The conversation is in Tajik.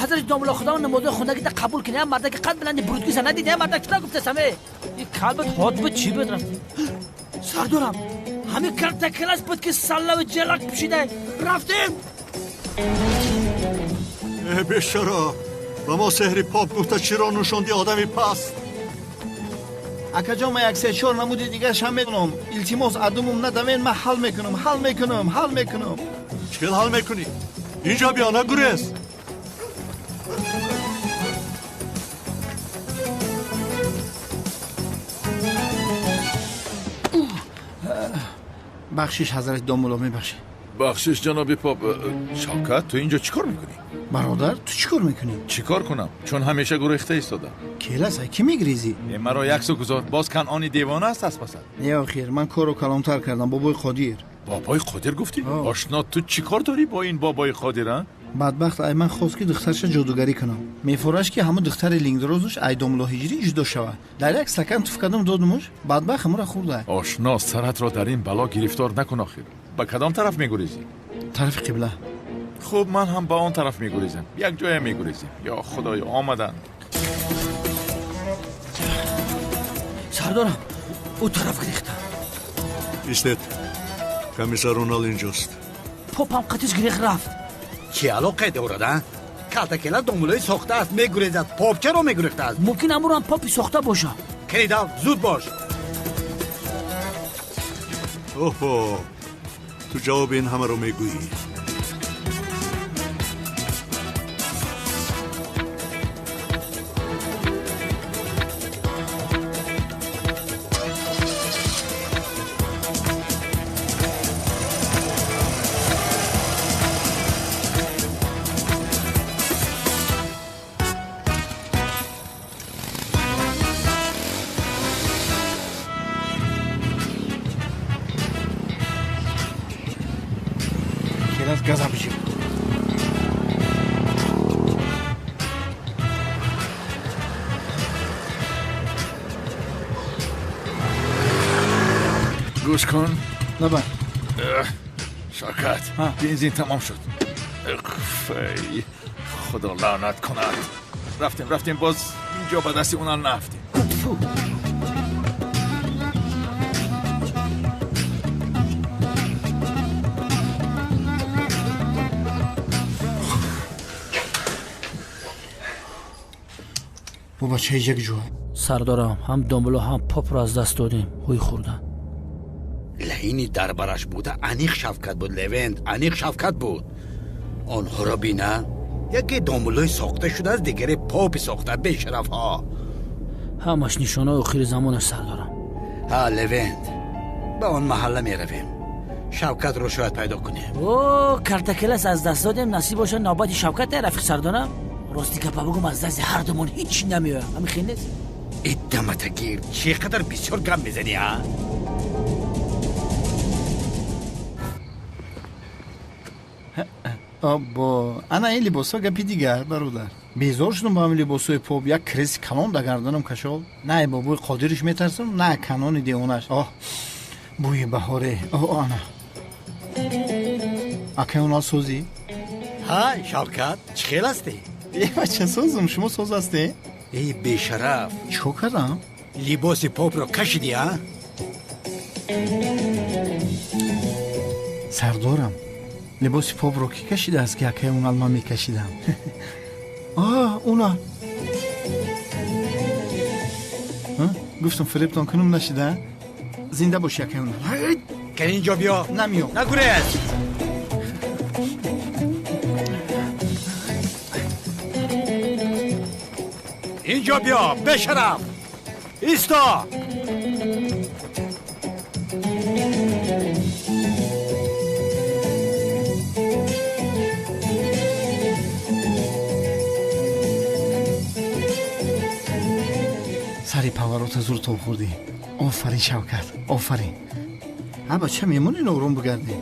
Ҳазрати домулло худо намозои хондагита қабул кунӣ. Мардаки қад баланди бурудгиса надидӣ? Мардак чита гуфтасам? Ин калбат ҳод буд, чӣ буд рафтӣ? Сардорам, ҳамин картакелас буд ки саллаву ҷалак пӯшида рафтем. Э бешара, ба мо сеҳри поп гуфта чиро нӯшонди одами паст? Акаҷон, ман як се-чор намуди дигарашам медонам. Илтимос, адумум надавен, ман ҳал мекунам, ҳал мекунам, ҳал мекунам. Чӣ хел ҳал мекунӣ? Инҷо биё, нагурез. Бахшиш, ҳазрати домулло, мебахшед. Бахшиш, ҷаноби поп. Шавкат, ту инҷо чӣ кор мекунӣ? Бародар, ту чӣ кор мекунӣ? Чӣ кор кунам, чун ҳамеша гурехта истодам. Келаса, кӣ мегрезӣ? Маро яксу гузор, боз Канъони девона аст аз пасат. Не, охир ман корро калонтар кардам. Бобои Қодир. Бобои Қодир гуфтӣ? Ошно, ту чӣ кор дорӣ бо ин бобои Қодир, а? Бадбахт ай ман хост ки духтарша ҷодугарӣ кунам. Мефораш ки ҳамун духтари лингдирозуш ай домулло ҳиҷрӣ ҷудо шавад. Дар як стакан туф кардам, додумуш, бадбахт ҳамура хӯрда. Ошно, саратро дар ин бало гирифтор накун охир. Ба кадом тараф мегурезӣ? Тарафи қибла. Хуб, ман ҳам ба он тараф мегурезам. Як ҷоя мегурезем. Ё худоё, омаданд. Сардорам, ӯ тараф гирехта. Истед, комиссар Унал инҷост. Попам қатиш гирех рафт. Чӣ алоқе дорад, а? Калтакела домуллои сохта аст, мегурезад. Поп чаро мегурехтааст? Мумкин амурам попи сохта бошад. Кенидав, зуд бош. Оҳо, ту ҷавоби ин ҳамаро мегӯӣ. Гӯш кун. Наба. Шавкат, бензин тамом шуд. Худо лаънат кунад. Рафтем, рафтем, боз инҷо ба дасти унал нафтем. Бо бачаи якҷоя. Сардорам, ҳам домулло ҳам попро аз даст додем. Ҳуй хӯрдан. Лаини дарбараш буда аниқ Шавкат буд, Левент, аниқ Шавкат буд. Онҳоро бина, яке домуллои сохта шудааст, дигаре попи сохта, бешарафҳо. Ҳамаш нишонаи охири замонаш, сардорам. Ҳа, Левент, ба он маҳалла меравем. Шавкатро шояд пайдо кунем. О, картакелас аз даст додем, насиб бошад навбати Шавкат, рафиқ сардорам. Рости гапа бигӯм, аз дасти ҳар думон ҳеҷ намеояд. Ҳамин хел нест? Иддаматагир, чӣ қадар бисёр гап мезанӣ, а? Або, ана ин либосҳо гапи дигар, бародар. Безор шудам ба ҳамин либосҳои поп, як креси калон дар гарданам кашол. На ай бобои Қодириш метарсам, на Канони девонаш. Оҳ, бӯи баҳоре. Оҳ, ана. Акай Унал, созӣ? Ҳа, Шавкат, чӣ хел ҳастӣ? Э, бача, созам, шумо соз ҳастӣ? Эй, бешараф. Чӣ кор кардам? Либоси попро кашидӣ, а? Сардорам, либоси попро кӣ кашидааст ки акай Унал ман мекашидам? А, Унал. Гуфтам фиребтон кунам, нашида? Зинда боши, акай Унал. Кани инҷо биё. Намеём. Нагурез. Инҷо биё, бешараф. Исто. Сари поворота зур тоб хӯрдӣ. Офарин, Шавкат, офарин. Ҳа, бача, мемонӣ ором бигардем.